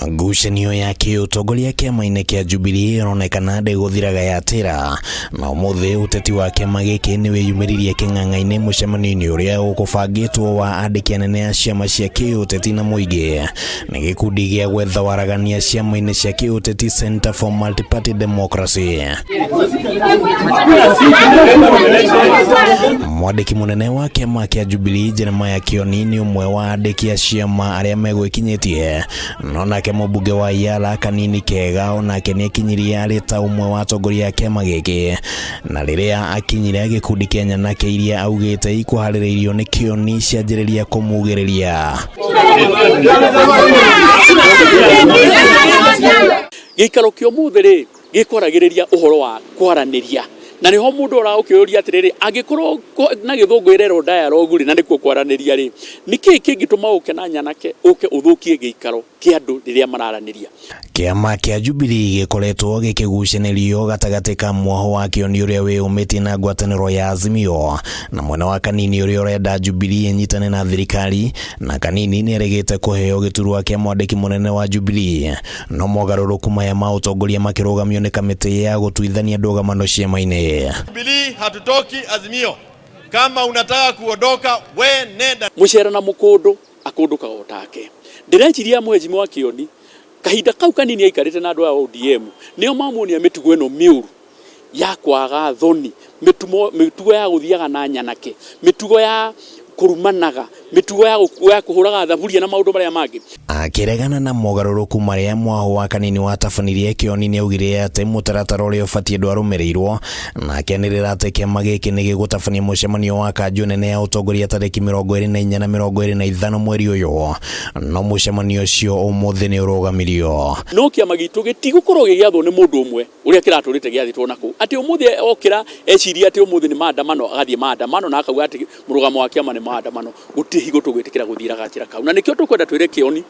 Ngucanio ya kĩũtongoria kĩama-inĩ kĩa Jubilee ĩronekana ndĩgũthiraga yatĩra, na ũmũthĩ ũteti wa kĩama gĩkĩ nĩ wĩyumĩririe kĩng'ang'a-inĩ mũcemanio-inĩ ũrĩa ũkũbangĩtwo wa andĩki anene a ciama cia kĩũteti na mũingĩ nĩ gĩkundi gĩa gwetha waragania ciama-inĩ cia kĩũteti Center for Multiparty Democracy. Mwandĩki mũnene wa kĩama kĩa Jubilee Jeremiah Kioni nĩ ũmwe wa andĩki a ciama arĩa megwĩkinyĩtie, no nake mũmbunge wa Yala Kanini Kega onake nĩ akinyirie arĩ ta ũmwe wa atongoria a kĩama gĩkĩ, na rĩrĩa akinyire gĩkundi kĩa nyanake iria augĩte ikũharĩrĩirio nĩ Kioni cianjĩrĩria kũmugĩrĩria. Gĩikaro kĩa ũmũthĩ rĩ, gĩkwaragĩrĩria ũhoro wa kwaranĩria na nĩho mũndũ ũragũkĩũria atĩrĩrĩ, angĩkorwo na gĩthũngũ ĩrerwo dialogue rĩ, na nĩkuo kwaranĩria rĩ, nĩkĩĩ kĩngĩtũma ũke na nyanake ũke ũthũkie gĩikaro kĩa andũ rĩrĩa mararanĩria? Kĩama kĩa Jubilee gĩkoretwo gĩkĩgucanĩrio gatagatĩ ka mwaho wa Kĩoni ũrĩa wĩyũmĩtie na ngwatanĩro ya Azimio na mwena wa Kanini ũrĩa ũrenda Jubilee ĩnyitane na thirikari, na Kanini nĩerĩgĩte kũheo gĩturwa kĩa mwandĩki mũnene wa Jubilee. No mogarũrũku maya ma ũtongoria makĩrũgamio nĩ kamĩtĩ ya gũtuithania ndũgamano ciama-inĩ. Jubilee hatutoki Azimio. Kama unataka kuondoka we nenda. Mũcera na mũkũndũ akũndũkaga o take. Ndĩreciria Mheshimiwa Kĩoni kahinda kau kanini aikarĩte na andũ aya a ODM nĩo mamuonia mĩtugo ĩno mĩũru ya kwaga thoni, mĩtumo, mĩtugo ya gũthiaga na nyanake, mĩtugo ya kũrumanaga, mĩtugo ya, ya kũhũraga thaburia na maũndũ marĩa mangĩ. Akĩregana na mogarũrũku marĩa mwaho wa Kanini watabanirie, Kĩoni nĩaugire atĩ mũtaratara ũrĩa ũbatiĩ ndwarũmĩrĩirwo na akĩanĩrĩra atĩ kĩama gĩkĩ nĩgĩgũtabania mũcemanio wa kanjũ nene ya ũtongoria tarĩki 24 na 25 mweri ũyũ, no mũcemanio ũcio ũmũthĩ nĩũrũgamirio. No kĩama gitũ gĩtigũkorwo gĩgĩathwo nĩ mũndũ ũmwe ũrĩa kĩratũrĩte gĩathĩtwo na kũu, atĩ ũmũthĩ okĩra eciria atĩ ũmũthĩ nĩ maandamano agathiĩ maandamano na akauga atĩ mũrũgamo wa kĩama nĩ maandamano. Gũtirĩ hingo tũgwĩtĩkĩra gũthiĩra gacĩra kau, na nĩkĩo tũkwenda twĩre Kĩoni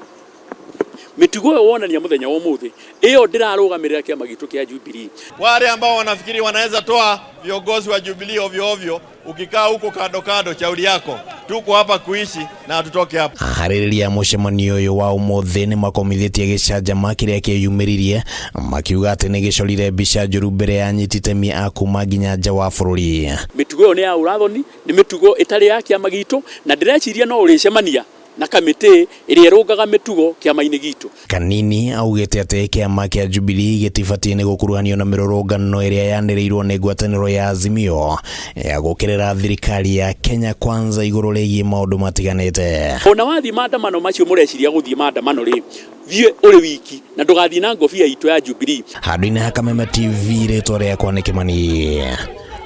mĩtugo ĩyo wonania mũthenya wa ũmũthĩ ĩyo ndĩrarũgamĩrĩra kĩama gitũ kĩa Jubilee. Wale ambao wanafikiri wanaweza toa viongozi wa Jubilee ovyo ovyo, ukikaa huko kando kando, shauri yako. Tuko hapa kuishi na hatutoke hapa. Aharĩrĩria a mũcemanio ũyũ wa ũmũthĩ nĩ makomithĩtie gĩcanjama kĩrĩa kĩyumĩririe makiuga atĩ nĩ gĩcorire mbica njũru mbere ya anyiti itemi a kuma nginya nja wa bũrũri. Mĩtugo ĩyo nĩ ya ũrathoni, nĩ mĩtugo ĩtarĩ ya kĩama gitũ, na ndĩreciria no ũrĩcemania na kamĩtĩ ĩrĩa ĩrũngaga mĩtugo kĩama-inĩ gitũ. Kanini augĩte atĩ kĩama kĩa Jubilee gĩtibatiĩ nĩ gũkuruhanio na mĩrũrũngano ĩrĩa yanĩrĩirwo nĩ ngwatanĩro ya Azimio ya gũkĩrĩra thirikari ya Kenya Kwanza igũrũ rĩgiĩ maũndũ matiganĩte. Ona wathiĩ maandamano macio mũreciria gũthiĩ maandamano rĩ, thiĩ ũrĩ wiki na ndũgathiĩ na ngobia itũ ya Jubilee. Handũ-inĩ ha Kameme TV, rĩtwa rĩakwa nĩ Kĩmani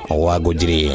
wa Ngũnjiri.